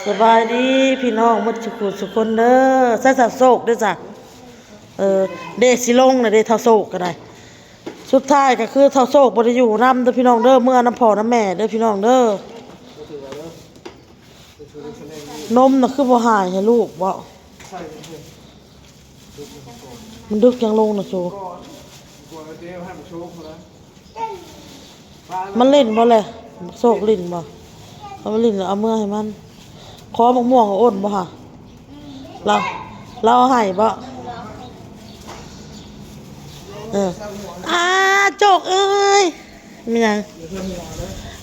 ສະບາຍດີພີ່ນ້ອງໝົດສູ່ຜູ້ສູ່ຄົນເດີ. ໃສສາວໂຊກເດ້ສະ? ເອີ ເດຊິລົງນະເດ ທ້າວໂຊກກໍໄດ້. ສຸດທ້າຍກໍຄືທ້າວໂຊກບໍ່ໄດ້ຢູ່ນຳເດີພີ່ນ້ອງເດີ, ເມືອນຳພໍ່ນຳແມ່ເດີພີ່ນ້ອງເດີ. ນົມນະຄືບໍ່ຫາຍໃຫ້ລູກບໍ? ມັນດຶກຍັງລົງນະໂຊ. ມັນຫຼິ້ນບໍ່ແຫຼະ? ໂຊກຫຼິ້ນບໍ່? ເອົາມາຫຼິ້ນແລ້ວເອົາເມືອໃຫ້ມັນ. ຂໍໝາກມ່ວງອົນບໍ່ຫະ? ລາວ ລາວເອົາໃຫ້ບໍ່? ເອີ ອາ ໂຈກເອີຍ ແມ່ນຫຍັງ?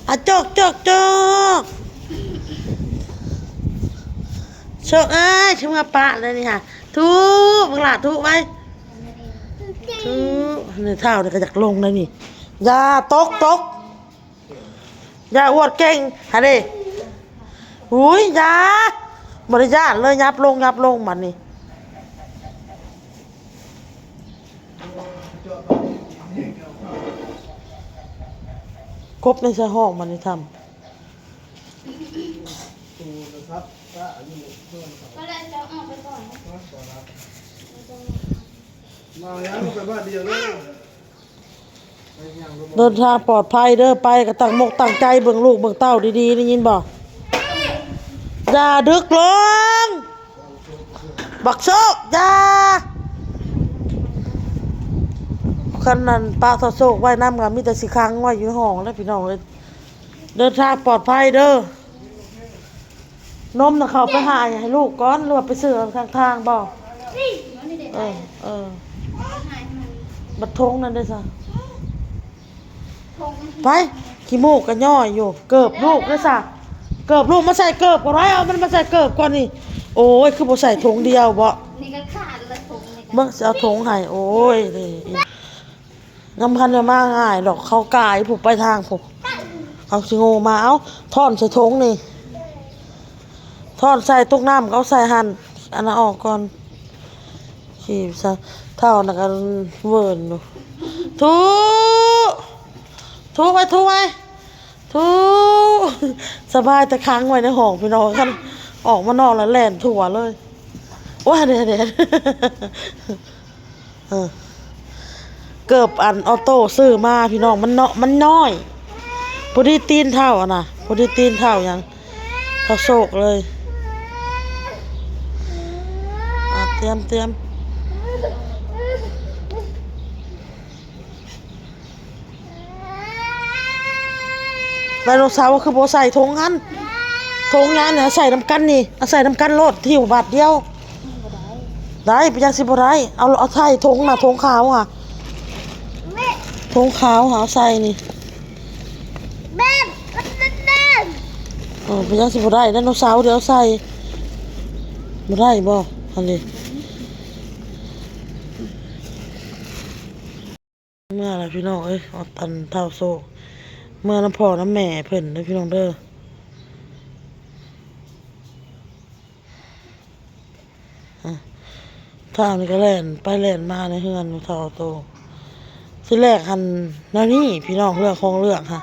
ອາ ໂຈກ ໂຈກ ໂຈກ ໂຊກເອີຍ ຊິເມືອປະແລ້ວນີ້ຫະ. ທຸ ບັກຫຼ້າທຸໄວ້. ທຸ ນີ້ທ້າວນີ້ກໍຢາກລົງແລ້ວນີ້. ຢ່າຕົກ ຕົກ ຢ່າອວດເກັ່ງຫັ້ນເດ້. ອຸ້ຍ ຢ່າ ບໍ່ໄດ້ຢ້ານເລີຍ. ຫຍັບລົງ ຫຍັບລົງບັດນີ້. ກົບໃນສະຫ້ອງບັດນີ້ທຳ. ກໍແລ້ວ ເຈົ້າອອກໄປກ່ອນ. ມາແລ້ວ ໄປບ້ານດຽວເດີ. ເດີນທາງປອດໄພເດີ, ໄປກໍຕັ້ງມົກຕັ້ງໃຈເບິ່ງລູກເບິ່ງເຕົ້າດີໆ ໄດ້ຍິນບໍ່? ຢ່າດຶກລົງ ບັກໂຊກ ຢ່າ. ຄັນນັ້ນປະທ້າວໂຊກໄວ້ນຳກໍມີແຕ່ຊິຂັງໄວ້ຢູ່ໃນຫ້ອງແຫຼະພີ່ນ້ອງເອີຍ. ເດີນທາງປອດໄພເດີ. ນົມນະເຂົ້າໄປຫາໃຫ້ລູກກ່ອນ ຫຼືວ່າໄປຊື້ເອົາທາງທາງບໍ່? ເອີ ເອີ ບັດຖົງນັ້ນເດ້ຊະ. ໄປ ຂີ້ມູກກໍຍ້ອຍຢູ່. ເກີບລູກເດ້ຊະ ເກີບລູກມາໃສ່ເກີບກ່ອນໄວ້. ເອົາມັນມາໃສ່ເກີບກ່ອນນີ້. ໂອ້ຍ ຄືບໍ່ໃສ່ຖົງດຽວບໍ? ນີ້ກໍຂາດລະຖົງນີ້. ເບິ່ງຊິເອົາຖົງໃຫ້. ໂອ້ຍ ນີ້ ຍັງບໍ່ທັນໄດ້ມາງ່າຍດອກ, ເຂົາກາຍຜູ້ໄປທາງຜູ້ ເຂົາຊິໂງ່ມາ. ເອົາ ທ້ອນໃສ່ຖົງນີ້ ທ້ອນໃສ່ຕຸກນ້ຳ ເອົາໃສ່ຫັ້ນ. ອັນນັ້ນອອກກ່ອນ. ຂີ້ຊະ ເຖົ້ານັ້ນກໍເວີນຢູ່. ທຸ ທຸໄວ້ ທຸໄວ້ ທຸ. ສະບາຍແຕ່ຂັງໄວ້ໃນຫ້ອງພີ່ນ້ອງ, ຄັນອອກມານອກແລ້ວແລ່ນທົ່ວເລີຍ. ໂອ້ຍ ເດ ເດ. ເອີ ເກີບອັນອໍໂຕ້ຊື້ມາພີ່ນ້ອງ ມັນເນາະ ມັນນ້ອຍ ພໍດີຕີນເຖົ້າຫັ້ນນະ ພໍດີຕີນເຖົ້າຫຍັງ ເຖົ້າໂຊກເລີຍ. ອາ ຕຽມ ຕຽມ ໄດໂນເສົາຄືບໍ່ໃສ່ຖົງຫັ້ນ ຖົງຫຍັງນີ້ ເອົາໃສ່ນຳກັນນີ້ ເອົາໃສ່ນຳກັນໂລດ ຫິ້ວບາດດຽວ. ໄດ້ ເປັນຫຍັງຊິບໍ່ໄດ້? ເອົາ ເອົາໃສ່ຖົງນະ ຖົງຂາວຫະ ຖົງຂາວຫະ ເອົາໃສ່ນີ້. ເອີ ເປັນຫຍັງຊິບໍ່ໄດ້? ໄດໂນເສົາ ດຽວເອົາໃສ່ ບໍ່ໄດ້ບໍ່? ຫັ້ນເດ. ເມືອລະພີ່ນ້ອງເອີຍ ອັນທ້າວໂຊກ ເມືອນຳພໍ່ນຳແມ່ເພິ່ນເດີພີ່ນ້ອງເດີ. ອາ ທ້າວນີ້ກໍແລ່ນໄປແລ່ນມາໃນເຮືອນທ້າວໂຕ. ທີແລກຫັ້ນແນວນີ້ພີ່ນ້ອງ ເລື່ອງຂອງເລື່ອງຫະ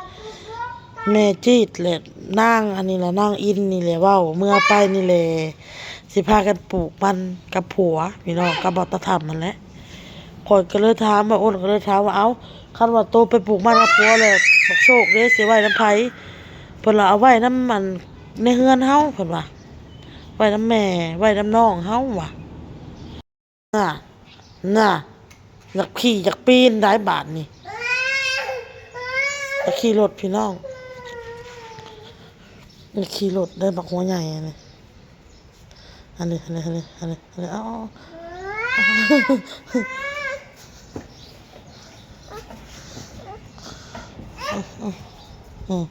ແມ່ຈີດແຫຼະ ນາງອັນນີ້ແຫຼະ ນາງອິນນີ້ແຫຼະ ເວົ້າເມືອໄປນີ້ແຫຼະ ຊິພາກັນປູກມັນກັບຜົວພີ່ນ້ອງ ກັບບ່າວຕາທຳຫັ້ນແຫຼະ. ຂ້ອຍກໍເລີຍຖາມວ່າ ອ້ນກໍເລີຍຖາມວ່າ ເອົ້າ ຄັນວ່າໂຕໄປປູກມັນກັບຜົວແລ້ວ ບັກໂຊກເດ້ ຊິໄວ້ນຳໃຜ? ເພິ່ນວ່າ ເອົາໄວ້ນຳ ອັນ ໃນເຮືອນເຮົາ ເພິ່ນວ່າ ໄວ້ນຳແມ່ ໄວ້ນຳນ້ອງເຮົາວ່າ. ນະ ນະ ຢາກຂີ່ຢາກປີນໄດ໋ບາດນີ້ ຢາກຂີ່ລົດພີ່ນ້ອງ ຢາກຂີ່ລົດໄດ໋ ບັກຫົວໃຫຍ່ອັນນີ້ ອັນນີ້ ອັນນີ້ ອັນນີ້ ອັນນີ້ ເອົາ ອືມ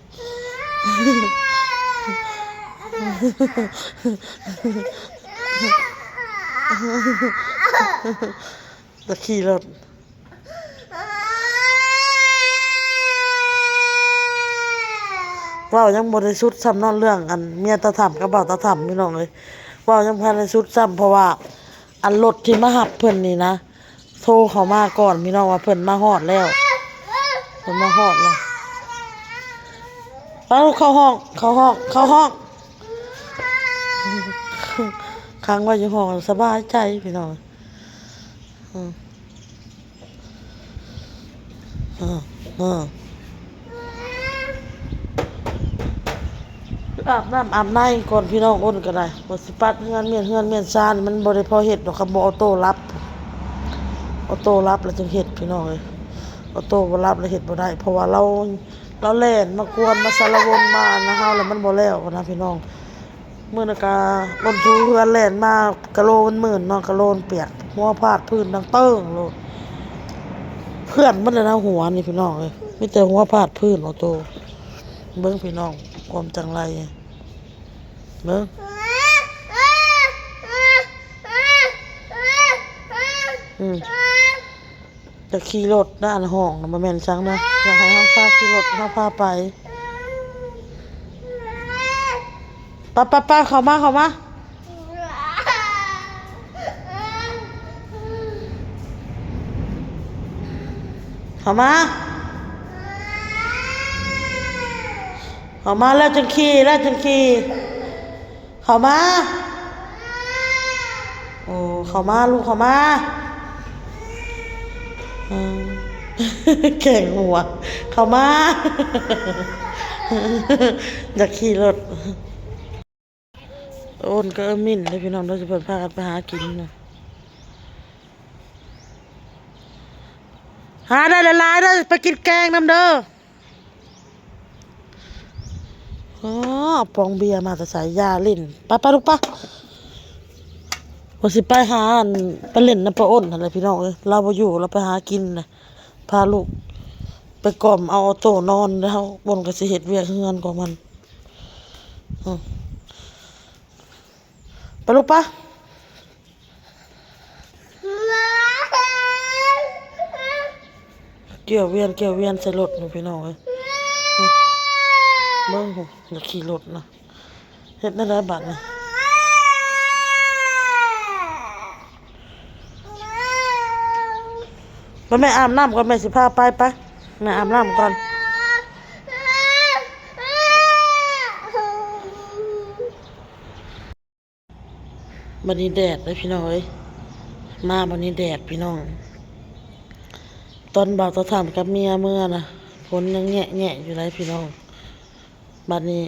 ແຕ່ຂີ່ລົດ ເວົ້າຍັງບໍ່ໄດ້ສຸດຊ້ຳເນາະ ເລື່ອງອັນເມຍຕາຖຳກັບບ່າວຕາຖຳ ພີ່ນ້ອງເອີຍ ເວົ້າຍັງບໍ່ທັນໄດ້ສຸດຊ້ຳ ເພາະວ່າອັນລົດທີ່ມາຮັບເພິ່ນນີ້ນະ ໂທເຂົ້າມາກ່ອນພີ່ນ້ອງວ່າເພິ່ນມາຮອດແລ້ວ ເພິ່ນມາຮອດແລ້ວ. ໄປລູກ ເຂົ້າຫ້ອງ ເຂົ້າຫ້ອງ ເຂົ້າຫ້ອງ. ຂັງໄວ້ຢູ່ຫ້ອງສະບາຍໃຈພີ່ນ້ອງ. ອືມ ອືມ ອືມ ອາບນ້ຳອາບໃນກ່ອນພີ່ນ້ອງ. ອົນກໍໄດ້ ວ່າຊິປັດເຮືອນ ມ້ຽນເຮືອນ ມ້ຽນຊານ ມັນບໍ່ໄດ້ພໍເຮັດດອກ ຄັນບໍ່ອໍໂຕ້ລັບ. ອໍໂຕ້ລັບແລ້ວຈຶ່ງເຮັດພີ່ນ້ອງເອີຍ. ອໍໂຕ້ບໍ່ລັບແລ້ວເຮັດບໍ່ໄດ້ ເພາະວ່າລາວ ລາວແລ່ນມາກວນ ມາສາລະວົນມານະເຮົາ ແລ້ວມັນບໍ່ແລ້ວນະພີ່ນ້ອງ. ມື້ນັ້ນກະກົ້ນຖູເຮືອນແລ່ນມາ ກະໂຫຼມັນມື່ນເນາະ ກະໂຫຼມັນປຽກ ຫົວພາດພື້ນດັງເຕີງໂລດ. ເພື່ອນມັນແຫຼະນະຫົວນີ້ພີ່ນ້ອງເອີຍ ມີແຕ່ຫົວພາດພື້ນອໍໂຕ້. ເບິ່ງພີ່ນ້ອງ ຄວາມຈັງໄລ ເບິ່ງ ອືມ. ຈະຂີ່ລົດນະ ອັນຫ້ອງນະ ບໍ່ແມ່ນຫຍັງນະ ຢາກໃຫ້ເຮົາພາຂີ່ລົດ ເຮົາພາໄປ. ໄປໆໆ ເຂົ້າມາ ເຂົ້າມາ ເຂົ້າມາ ເຂົ້າມາ ແລ້ວຈຶ່ງຂີ່ ແລ້ວຈຶ່ງຂີ່. ເຂົ້າມາ ໂອ້ ເຂົ້າມາລູກ ເຂົ້າມາ ເອີ ແກງຫົວ ເຂົ້າມາ ຢາກຂີ່ລົດ. ໂອນກັບເອື້ອຍມິ້ນເດີພີ່ນ້ອງເດີ ຊິເພິ່ນພາກັນໄປຫາກິນນະ ຫາໄດ້ຫຼາຍໆເດີ ໄປກິນແກງນຳເດີ. ອໍ ປອງເບຍມາແຕ່ໃສ ຢ່າຫຼິ້ນ ໄປໆ ລູກ ໄປ. ວ່າຊິໄປຫາ ອັນ ໄປຫຼິ້ນນຳປ້າອ້ນຫັ້ນແຫຼະພີ່ນ້ອງເອີຍ ລາວບໍ່ຢູ່ ລາວໄປຫາກິນນະ ພາລູກໄປກ່ອມເອົາອໍໂຕ້ນອນ ແລ້ວອ້ນກໍຊິເຮັດວຽກເຮືອນຂອງມັນ. ອື ໄປລູກ ໄປ. ກຽວວຽນ ກຽວວຽນໃສ່ລົດນີ້ພີ່ນ້ອງເອີຍ ເບິ່ງພຸ້ນ ຢາກຂີ່ລົດນະ ເຮັດແນວໃດບາດນີ້? ໄປແມ່ ອາບນ້ຳກ່ອນ ແມ່ຊິພາໄປ ໄປ ແມ່ອາບນ້ຳກ່ອນ. ບັດນີ້ແດດເດ້ພີ່ນ້ອງເອີຍ ມາບັດນີ້ແດດພີ່ນ້ອງ. ຕອນບ່າວຕາຖານກັບເມຍເມືອນະ ຝົນຍັງແຍະໆຢູ່ໃດ໋ພີ່ນ້ອງ. ບັດນີ້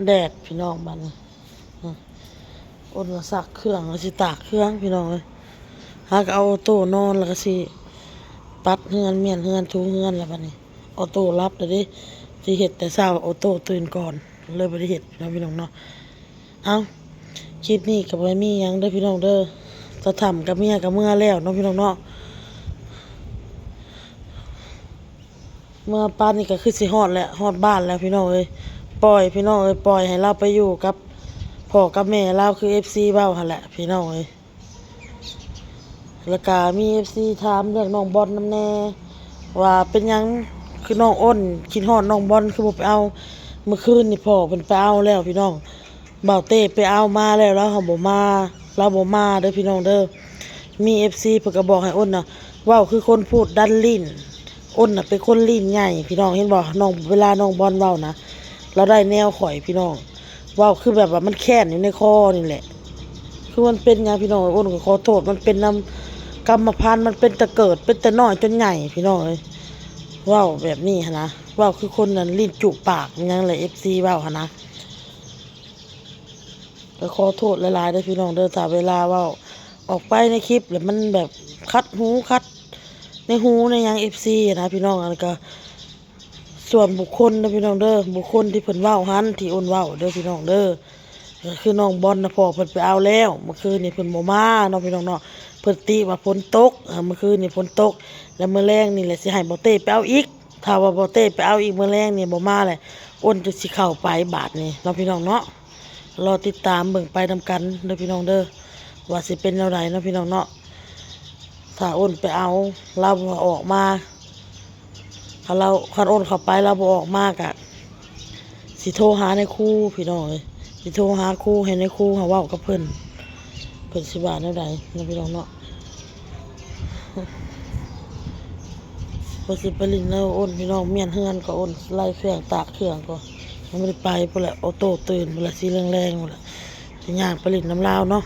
ແດດພີ່ນ້ອງ ບັດນີ້ ອື ອົນກໍຊັກເຄື່ອງ ຊິຕາກເຄື່ອງພີ່ນ້ອງເອີຍ. ຫາກໍເອົາອໍໂຕ້ນອນ ແລ້ວກໍຊິປັດເຮືອນ ມ້ຽນເຮືອນ ຖູເຮືອນ ແລ້ວບັດນີ້ອໍໂຕ້ຫຼັບແລ້ວເດ້. ຊິເຮັດແຕ່ເຊົ້າ ອໍໂຕ້ຕື່ນກ່ອນ ເລີຍບໍ່ໄດ້ເຮັດເນາະພີ່ນ້ອງເນາະ. ເອົ້າ ຄລິບນີ້ກໍບໍ່ໄດ້ມີຫຍັງເດີພີ່ນ້ອງເດີ ຕາຖານກັບເມຍກໍເມືອແລ້ວເນາະພີ່ນ້ອງເນາະ. ເມືອປານນີ້ກໍຄືຊິຮອດແລ້ວ ຮອດບ້ານແລ້ວພີ່ນ້ອງເອີຍ. ປ່ອຍພີ່ນ້ອງເອີຍ ປ່ອຍໃຫ້ລາວໄປຢູ່ກັບພໍ່ກັບແມ່ລາວ ຄືເອັຟຊີເວົ້າຫັ້ນແຫຼະພີ່ນ້ອງເອີຍ. ແລ້ວກະມີເອັຟຊີຖາມເລື່ອງນ້ອງບອນນຳແດ່ ວ່າເປັນຫຍັງຄືນ້ອງອ້ນຄິດຮອດນ້ອງບອນຄືບໍ່ໄປເອົາ. ມື້ຄືນນີ້ພໍ່ເພິ່ນໄປເອົາແລ້ວພີ່ນ້ອງ ບ່າວເຕ້ໄປເອົາມາແລ້ວ ລາວຫາບໍ່ມາ ລາວບໍ່ມາເດີພີ່ນ້ອງເດີ. ມີເອັຟຊີເພິ່ນກໍບອກໃຫ້ອ້ນນະ ເວົ້າຄືຄົນພູດດັນລີ້ນ ອ້ນນະເປັນຄົນລີ້ນໃຫຍ່ພີ່ນ້ອງ ເຫັນບໍ່ນ້ອງ ເວລານ້ອງບອນເວົ້ານະ ລາວໄດ້ແນວຂ້ອຍພີ່ນ້ອງ. ເວົ້າຄືແບບວ່າມັນແຄ້ນຢູ່ໃນຄໍນີ້ແຫຼະ ຄືມັນເປັນຫຍັງພີ່ນ້ອງ. ອ້ນກໍຂໍໂທດ ມັນເປັນນຳກຳມະພັນ ມັນເປັນແຕ່ເກີດ ເປັນແຕ່ນ້ອຍຈົນໃຫຍ່ພີ່ນ້ອງເອີຍ. ເວົ້າແບບນີ້ຫັ້ນນະ ເວົ້າຄືຄົນນັ້ນ ລີ້ນຈຸປາກຫຍັງແຫຼະ ເອັຟຊີເວົ້າຫັ້ນນະ. ກໍຂໍໂທດຫຼາຍໆເດີພີ່ນ້ອງເດີ ຖ້າເວລາເວົ້າອອກໄປໃນຄລິບແລ້ວມັນແບບຂັດຫູຂັດໃນຫູໃນຫຍັງ ເອັຟຊີຫັ້ນນະພີ່ນ້ອງ. ອັນກໍ ສ່ວນບຸກຄົນເດີພີ່ນ້ອງເດີ ບຸກຄົນທີ່ເພິ່ນເວົ້າຫັ້ນ ທີ່ອ້ນເວົ້າເດີພີ່ນ້ອງເດີ. ກໍຄືນ້ອງບອນນະ ພໍ່ເພິ່ນໄປເອົາແລ້ວ ເມື່ອຄືນນີ້ເພິ່ນບໍ່ມາເນາະພີ່ນ້ອງເນາະ ເພິ່ນຕິວ່າຝົນຕົກ. ເອີ ເມື່ອຄືນນີ້ຝົນຕົກ ແລ້ວມື້ແລງນີ້ແຫຼະຊິໃຫ້ບໍ່ເຕ້ໄປເອົາອີກ. ຖ້າວ່າບໍ່ເຕ້ໄປເອົາອີກ ມື້ແລງນີ້ບໍ່ມາແຫຼະ ອ້ນຈຶ່ງຊິເຂົ້າໄປບາດນີ້ເນາະພີ່ນ້ອງເນາະ. ລໍຕິດຕາມເບິ່ງໄປນຳກັນເດີພີ່ນ້ອງເດີ ວ່າຊິເປັນແນວໃດເນາະພີ່ນ້ອງເນາະ. ຖ້າອ້ນໄປເອົາ ລາວບໍ່ອອກມາ ຄັນລາວ ຄັນອ້ນເຂົ້າໄປລາວບໍ່ອອກມາກະຊິໂທຫານາຍຄູພີ່ນ້ອງເອີຍ. ຊິໂທຫາຄູ ໃຫ້ນາຍຄູຫາເວົ້າກັບເພິ່ນ ເພິ່ນຊິວ່າແນວໃດເນາະພີ່ນ້ອງເນາະ. ເພິ່ນຊິໄປຫຼິ້ນນຳອ້ນພີ່ນ້ອງ ມ້ຽນເຮືອນກໍອ້ນ ໄລ່ເຄື່ອງ ຕາກເຄື່ອງກໍ ຍັງບໍ່ໄດ້ໄປພຸ້ນແຫຼະ ໂອໂຕ້ຕື່ນພຸ້ນແຫຼະ ຊິແລງໆພຸ້ນແຫຼະ ຊິຍ່າງໄປຫຼິ້ນນຳລາວເນາະ.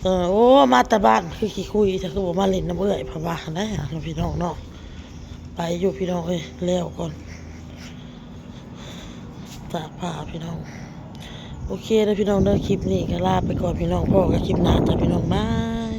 ເອີ ໂອ້ ມາແຕ່ບ້ານຄືຂີ້ຄຸຍແທ້ ຄືບໍ່ມາຫຼິ້ນນຳເອື້ອຍ ເພິ່ນວ່າຫັ້ນແຫຼະພີ່ນ້ອງເນາະ. ໄປຢູ່ພີ່ນ້ອງເອີຍ ແລ້ວກ່ອນ ຕາກຜ້າພີ່ນ້ອງ. ໂອເຄເດີພີ່ນ້ອງເດີ ຄລິບນີ້ກໍລາໄປກ່ອນພີ່ນ້ອງ ພໍ້ກັນຄລິບໜ້າຈ້າພີ່ນ້ອງ ບາຍ.